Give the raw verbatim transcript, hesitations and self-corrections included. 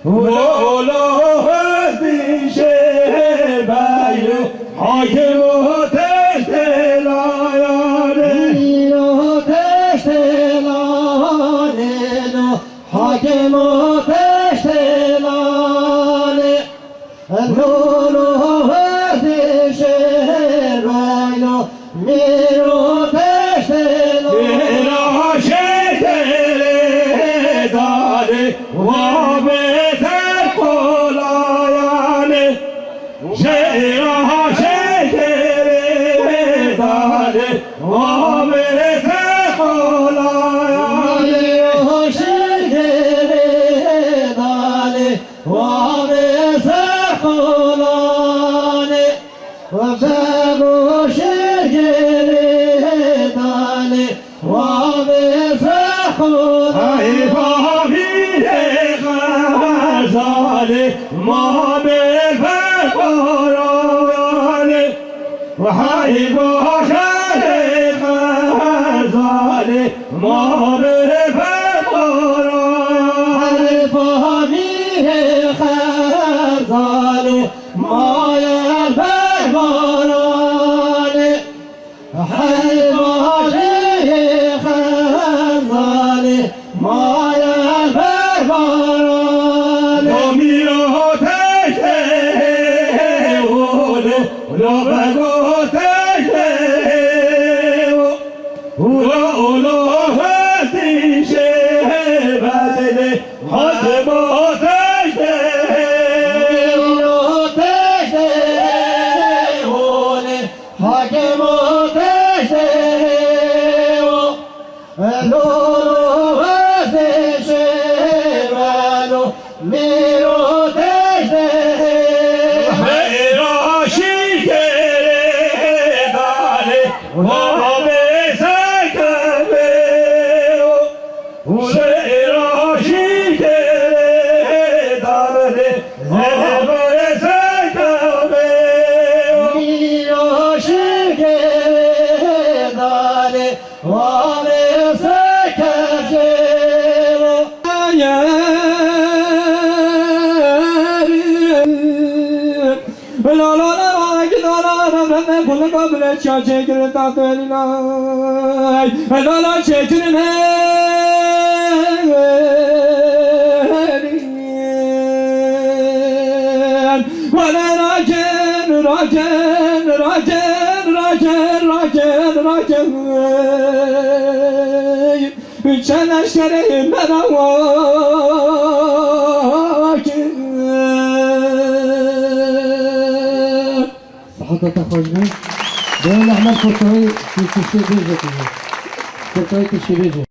Ola hezdi şêr beylo, hakim o teşte layane. Mîro teşte layane, hakim o teşte layane. Lolo hezdi şêr beylo, mîro teşte layane. Mîra şêr dale, wa be ser kolayane. Jêra şêrê dale, wa be ser kolayane. Jêra şêrê dale, wa be ser kolayane. Bego şêrê dale, Wa be ser xwe. Hey, va vîrê Xezalê, ma be ver barane. Hey, va şerê Xezalê, ma be ver barane. Hey, va vîrê Xezalê, ma ye ver barane. Hey, va şêrê Xezalê, ma ye ver barane. Lo mîro teşte, o lo, lo bego teşte, o lo, lo hestî şêbelê, hadi bo teşte. Mîro teşte, o le, Hakim o teşte o, lo lo hezê şêbelo, mîro teşte. Heyra şîkerê dale, o be sekebe o. Şêra şîkerê dale, zêbê sekebe. Mîra şîkerê dale, wale sekebe. La la la la, la la la la, la la, bile çiya çêkirin taxtê lîlay. La la çêkirin êlî. Wele rakin, rakin, rakin. Çend eşkerê me ra wakin. Siheta te xweş be. Belal Ehmed Kurtayî, tu tiştê bêje tu. Kurtayî tiştê bêje.